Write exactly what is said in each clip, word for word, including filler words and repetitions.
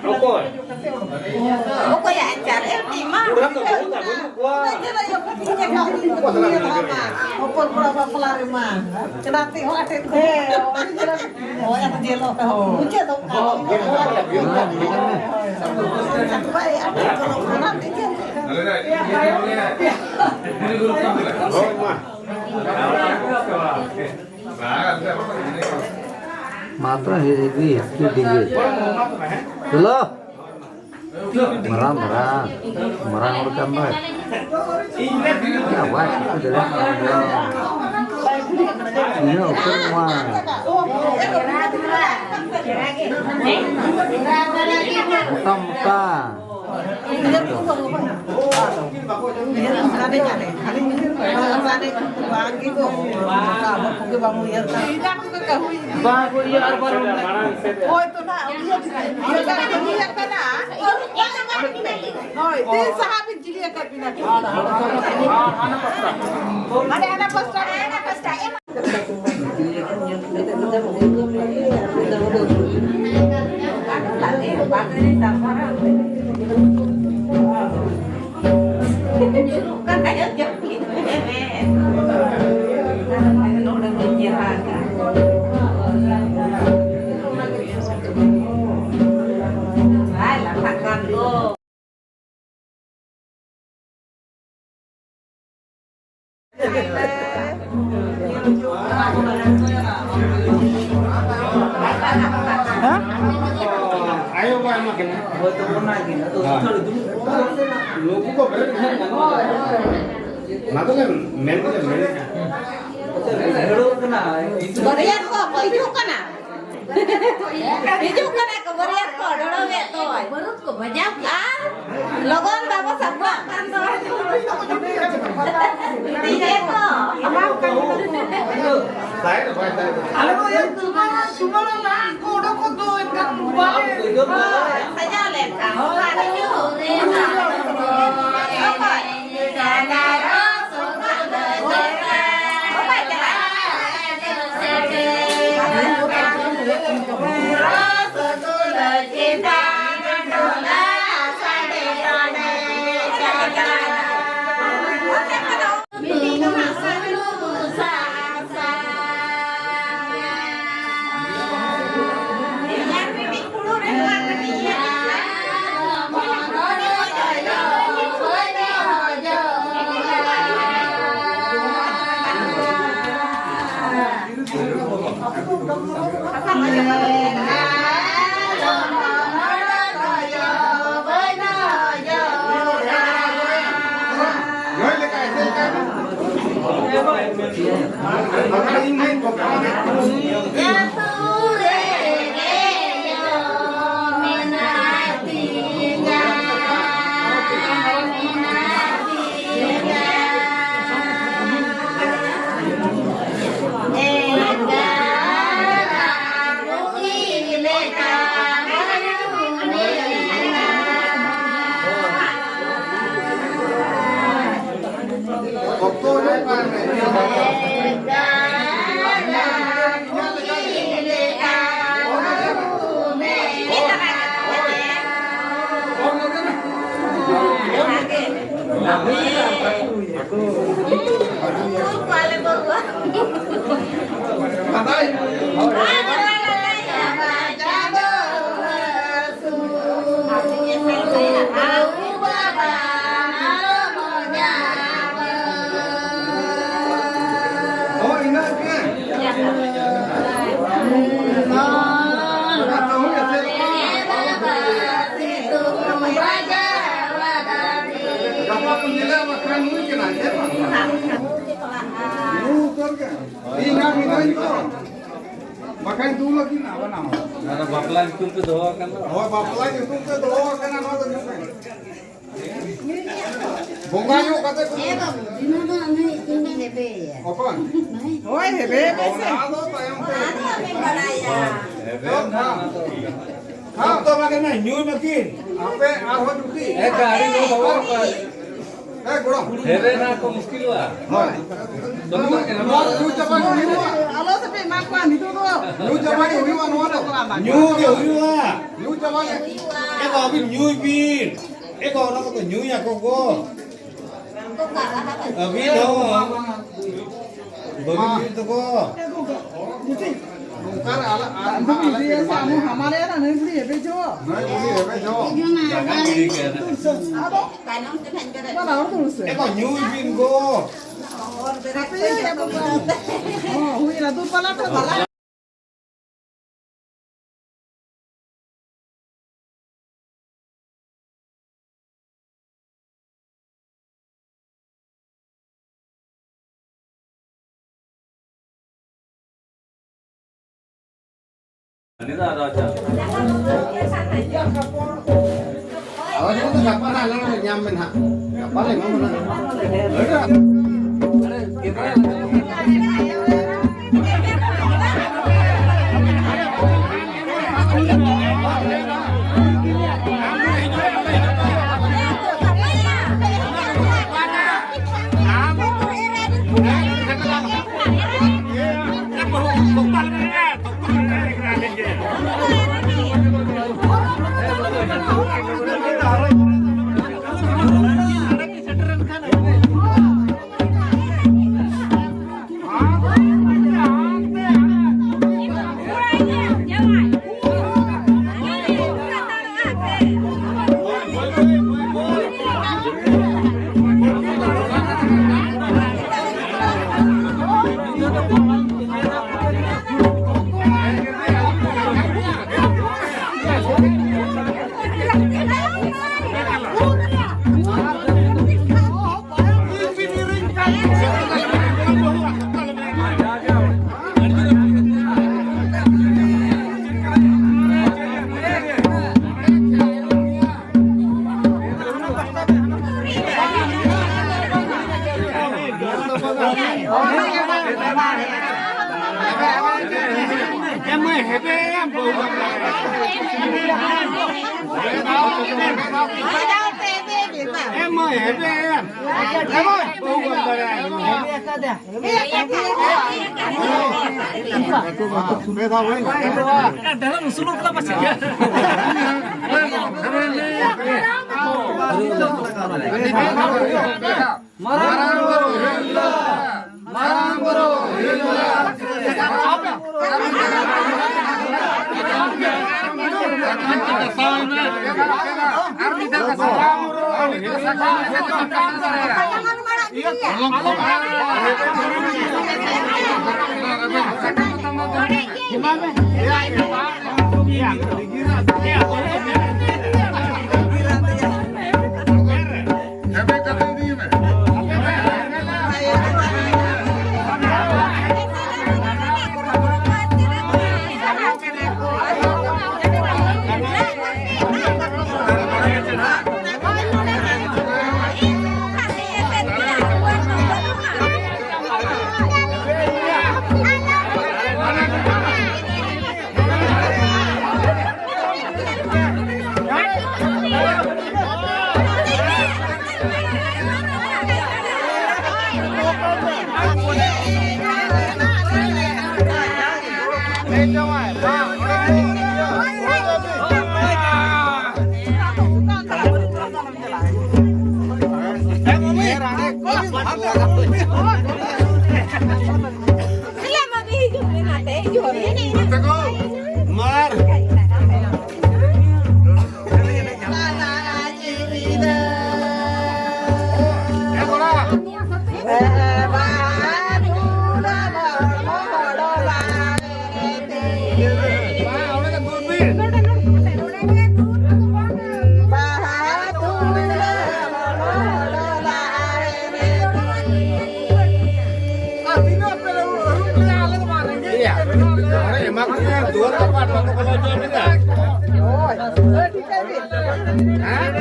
ᱚᱠᱚᱭ? ᱚᱠᱚᱭᱟᱜ ᱟᱪᱟᱨ? ᱮ, ᱢᱤᱫ ᱢᱟ᱾ ᱵᱩᱲᱦᱟᱹ ᱫᱚ ᱵᱟᱹᱱᱩᱜ ᱛᱟᱵᱚᱱᱟ᱾ ᱦᱚᱯᱚᱱ ᱠᱚᱲᱟ ᱵᱟᱯᱞᱟ ᱨᱮᱢᱟ ᱜᱟᱛᱮ ᱦᱚᱲ ᱴᱷᱮᱱ ᱠᱷᱚᱱ᱾ ᱦᱳᱭ, ᱟᱫᱚ ᱡᱮᱞᱚᱜ ᱠᱟᱱᱟ᱾ ᱢᱩᱪᱟᱹᱫᱚᱜ ᱠᱟᱱᱟ᱾ ᱦᱳᱭ, ᱟᱫᱚ ᱚᱱᱟ ᱛᱮᱜᱮ᱾ ᱢᱟ ᱛᱚ ᱦᱮᱡ ᱤᱫᱤ, ᱦᱤᱡᱩᱜ ᱤᱫᱤ ᱜᱮ᱾ ᱪᱚᱞᱚ᱾ ᱢᱟᱨᱟᱝ, ᱢᱟᱨᱟᱝ, ᱢᱟᱨᱟᱝ ᱦᱚᱲ ᱠᱟᱱ ᱫᱚᱭ᱾ ᱟᱵᱚᱣᱟᱜ ᱪᱤᱠᱟᱹ ᱫᱟᱲᱮᱭᱟᱜ ᱠᱟᱱᱟ ᱵᱚᱱ? ᱤᱧ ᱦᱚᱸ ᱩᱛᱟᱹᱨ ᱠᱚᱢᱟ᱾ ᱢᱚᱴᱟ, ᱢᱚᱴᱟ᱾ ᱵᱟᱝ ᱠᱚ ᱤᱭᱟᱹ ᱟᱨ ᱵᱟᱨ ᱦᱚᱲ᱾ ᱦᱳᱭ ᱛᱚ ᱱᱟᱦᱟᱜ, ᱩᱭᱦᱟᱹᱨ, ᱩᱭᱦᱟᱹᱨ ᱠᱟᱱᱟ᱾ ᱦᱳᱭ, ᱛᱤᱱ ᱥᱟᱦᱟ ᱵᱤᱱ ᱡᱤᱞᱤ ᱟᱠᱟᱫ ᱵᱤᱱᱟ? ᱦᱟᱱᱮ ᱦᱟᱱᱟ ᱯᱟᱥᱴᱟ ᱨᱮ, ᱦᱟᱱᱟ ᱯᱟᱥᱴᱟ, ᱮᱢ᱾ ᱱᱚᱰᱮ ᱵᱟᱹᱧ ᱧᱮᱞ ᱟᱠᱟᱫ᱾ ᱟᱭ ᱞᱟᱴᱷᱟᱜ ᱠᱟᱱ ᱫᱚ᱾ ᱵᱟᱨᱭᱟ ᱠᱚ ᱦᱤᱡᱩᱜ ᱠᱟᱱᱟ᱾ ᱦᱤᱡᱩᱜ ᱠᱟᱱᱟ ᱠᱚ, ᱵᱟᱹᱨᱭᱟᱹᱛ ᱠᱚ ᱰᱚᱲᱚᱢᱮᱫ ᱫᱚᱭ᱾ ᱵᱟᱹᱨᱩᱫ ᱠᱚ ᱵᱟᱡᱟᱣ ᱠᱮᱫ᱾ ᱟᱨ ᱞᱚᱜᱚᱱ ᱵᱟᱵᱚ ᱥᱟᱯᱲᱟᱜ ᱠᱟᱱ ᱫᱚ᱾ ᱰᱤᱡᱮ ᱠᱚ᱾ ᱟᱞᱮ ᱫᱚ ᱪᱩᱢᱟᱹᱲᱟ, ᱪᱩᱢᱟᱹᱲᱟ ᱞᱟᱦᱟ ᱠᱚ ᱚᱰᱚᱠᱚᱜ ᱫᱚ ᱮᱱᱠᱷᱟᱱ ᱵᱟᱞᱮ ᱥᱟᱡᱟᱣ ᱞᱮᱱᱠᱷᱟᱱ᱾ ᱵᱟᱠᱷᱟᱱ ᱫᱩ ᱞᱟᱹᱜᱤᱫ ᱱᱟ ᱵᱟᱱᱟ ᱦᱚᱲ᱾ ᱚᱱᱟ ᱫᱚ ᱵᱟᱯᱞᱟ ᱧᱩᱛᱩᱢ ᱛᱮ ᱫᱚᱦᱚ ᱟᱠᱟᱱ ᱫᱚ᱾ ᱦᱳᱭ, ᱵᱟᱯᱞᱟ ᱧᱩᱛᱩᱢ ᱛᱮ ᱫᱚᱦᱚ ᱟᱠᱟᱱᱟ, ᱱᱚᱣᱟ ᱫᱚ ᱧᱩᱛᱩᱢ᱾ ᱵᱚᱸᱜᱟ ᱧᱚᱜ ᱠᱟᱛᱮ ᱠᱚ ᱮ ᱵᱟᱹᱵᱩ, ᱫᱤᱱᱟᱹ ᱫᱚ ᱟᱢᱮ ᱤᱧ ᱦᱮᱵᱮᱭᱟ᱾ ᱚᱠᱚᱭ? ᱦᱳᱭ, ᱦᱮᱵᱮ ᱯᱮᱥᱮ᱾ ᱚᱱᱟ ᱫᱚ ᱛᱟᱭᱚᱢ ᱛᱮ᱾ ᱚᱱᱟ ᱫᱚ ᱟᱢᱮᱢ ᱵᱟᱲᱟᱭᱟ᱾ ᱦᱮᱵᱮ ᱱᱟ, ᱚᱱᱟ ᱫᱚ᱾ ᱚᱠᱛᱚ ᱢᱟ ᱠᱟᱱᱟ, ᱧᱩᱭ ᱢᱟᱠᱤᱱ᱾ ᱟᱯᱮ ᱟᱨᱦᱚᱸ ᱡᱩᱫᱤ ᱮ, ᱜᱟᱹᱰᱤ ᱫᱚ ᱵᱟᱵᱟ᱾ ᱦᱮᱸ, ᱜᱚᱲᱚ᱾ ᱦᱮᱨᱮ ᱱᱟ ᱠᱚ ᱢᱩᱥᱠᱤᱞᱚᱜᱼᱟ᱾ ᱦᱳᱭ᱾ ᱫᱚᱢᱮ ᱠᱚ ᱧᱟᱢᱟ᱾ ᱱᱚᱣᱟ ᱧᱩ ᱪᱟᱵᱟ ᱜᱮ ᱦᱩᱭᱩᱜᱼᱟ᱾ ᱟᱞᱚ ᱥᱮᱯᱮ ᱮᱢᱟ ᱠᱚᱣᱟ ᱱᱤᱛᱚᱜ ᱫᱚ᱾ ᱧᱩ ᱪᱟᱵᱟ ᱜᱮ ᱦᱩᱭᱩᱜᱼᱟ ᱱᱚᱣᱟ ᱫᱚ᱾ ᱧᱩ ᱜᱮ ᱦᱩᱭᱩᱜᱼᱟ᱾ ᱧᱩ ᱪᱟᱵᱟ ᱜᱮ᱾ ᱮ ᱵᱟᱵᱤᱱ ᱧᱩᱭ ᱵᱤᱱ᱾ ᱮ ᱵᱟ, ᱚᱱᱟ ᱠᱚᱫᱚ ᱧᱩᱭᱟᱠᱚ ᱜᱚ᱾ ᱟᱹᱵᱤᱱ ᱦᱚᱸ᱾ ᱵᱟᱹᱵᱤᱱ ᱧᱩᱭ ᱛᱟᱠᱚ᱾ ᱚᱱᱠᱟ ᱟᱞᱮ, ᱟᱞᱮ, ᱟᱞᱮ ᱦᱟᱢᱟᱞᱮ ᱟᱨ ᱱᱩᱭ ᱵᱩᱲᱦᱤ ᱦᱮᱵᱮ ᱡᱚ᱾ ᱱᱩᱭ ᱵᱩᱲᱦᱤ ᱦᱮᱵᱮ ᱡᱚ᱾ ᱟᱫᱚ ᱛᱟᱭᱱᱚᱢ ᱛᱮ ᱱᱟᱜ ᱡᱚᱨᱮ᱾ ᱵᱟᱵᱟ, ᱦᱚᱲ ᱫᱚ ᱩᱥᱟᱹ᱾ ᱮ ᱵᱟ, ᱧᱩᱭ ᱵᱤᱱ ᱜᱚ᱾ ᱦᱚᱨ ᱵᱮᱨᱮᱫ ᱦᱟᱯᱮ, ᱠᱟᱛᱮ ᱡᱚᱛᱚ ᱵᱟᱵᱟ᱾ ᱠᱚ᱾ ᱦᱚᱸ, ᱦᱩᱭ ᱮᱱᱟ, ᱫᱩ ᱯᱟᱞᱟ ᱛᱚ ᱵᱟᱞᱟ᱾ ᱟᱫᱚ ᱡᱚᱛᱚ ᱜᱟᱯᱟ ᱱᱟᱦᱟᱜ ᱟᱞᱟᱝ ᱞᱮ ᱧᱟᱢ ᱢᱮ ᱱᱟᱦᱟᱜ᱾ ᱜᱟᱯᱟ ᱞᱮ ᱮᱢᱟᱢᱟ ᱱᱟᱦᱟᱜ᱾ ᱢᱟᱨᱟᱝ ᱵᱩᱨᱩ ᱦᱤᱡᱩᱜᱼᱟ᱾ ᱢᱟᱨᱟᱝ ᱵᱩᱨᱩ ᱦᱤᱡᱩᱜᱼᱟ᱾ ᱢᱟᱨ᱾ ᱮᱢᱟ ᱠᱚ ᱢᱮ, ᱫᱩᱣᱟᱹᱨ ᱫᱚᱨᱠᱟᱨ, ᱵᱟᱠᱚ ᱵᱚᱞᱚ ᱦᱚᱪᱚ ᱟᱵᱤᱱᱟ᱾ ᱦᱮᱸ?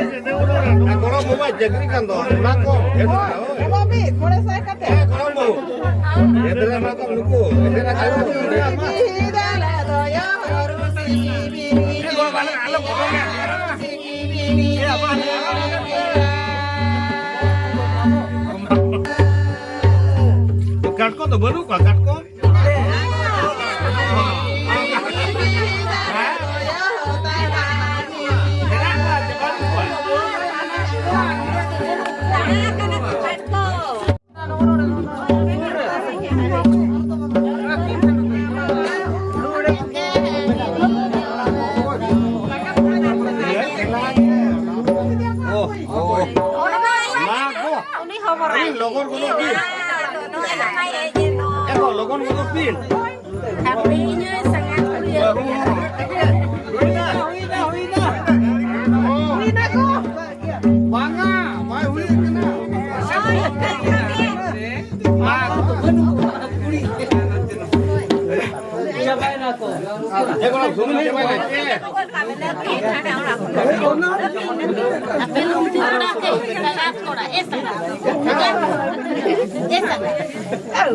ᱟᱨ ᱜᱚᱲᱚᱢ ᱵᱟᱵᱟ ᱪᱟᱹᱠᱨᱤ ᱠᱟᱱ ᱫᱚ, ᱚᱱᱟ ᱠᱚ᱾ ᱦᱳᱭ, ᱮᱢᱚᱜ ᱵᱤᱱ, ᱢᱚᱬᱮ ᱥᱟᱭ ᱠᱟᱛᱮ᱾ ᱦᱮᱸ, ᱜᱚᱲᱚᱢ ᱵᱟᱹᱵᱩ᱾ ᱜᱤᱫᱽᱨᱟᱹ ᱢᱟ ᱛᱟᱢ ᱱᱩᱠᱩ, ᱜᱤᱫᱽᱨᱟᱹ ᱠᱟᱱ ᱱᱩᱠᱩ᱾ ᱠᱟᱴᱠᱚᱢ ᱫᱚ ᱵᱟᱹᱱᱩᱜ ᱠᱚᱣᱟ, ᱠᱟᱴᱠᱚᱢ? ᱢᱮᱱᱟᱜ ᱠᱚᱣᱟ ᱥᱮ ᱵᱟᱹᱱᱩᱜ ᱠᱚᱣᱟ? ᱞᱚᱜᱚᱱ ᱜᱚᱫᱚᱜ ᱵᱤᱱ᱾ ᱮ ᱜᱚ, ᱞᱚᱜᱚᱱ ᱜᱚᱫᱚᱜ ᱵᱤᱱ᱾ ᱦᱩᱭᱱᱟ, ᱦᱩᱭᱱᱟ, ᱦᱩᱭᱱᱟ᱾ ᱵᱟᱝᱟ, ᱵᱟᱭ ᱦᱩᱭ ᱠᱟᱱᱟ᱾ ᱪᱟᱵᱟᱭᱱᱟ ᱠᱚ᱾ ᱮ ᱜᱚ, ᱥᱩᱱᱩᱢ ᱪᱟᱵᱟᱭᱱᱟ᱾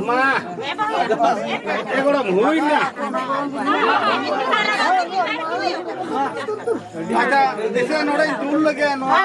ᱢᱟ, ᱮ ᱜᱚᱲᱚᱢ, ᱦᱩᱭ ᱱᱟ᱾ ᱟᱪᱪᱷᱟ, ᱫᱤᱥᱟᱹ ᱱᱚᱰᱮᱧ ᱫᱩᱞ ᱞᱮᱜᱮ ᱱᱚᱣᱟ᱾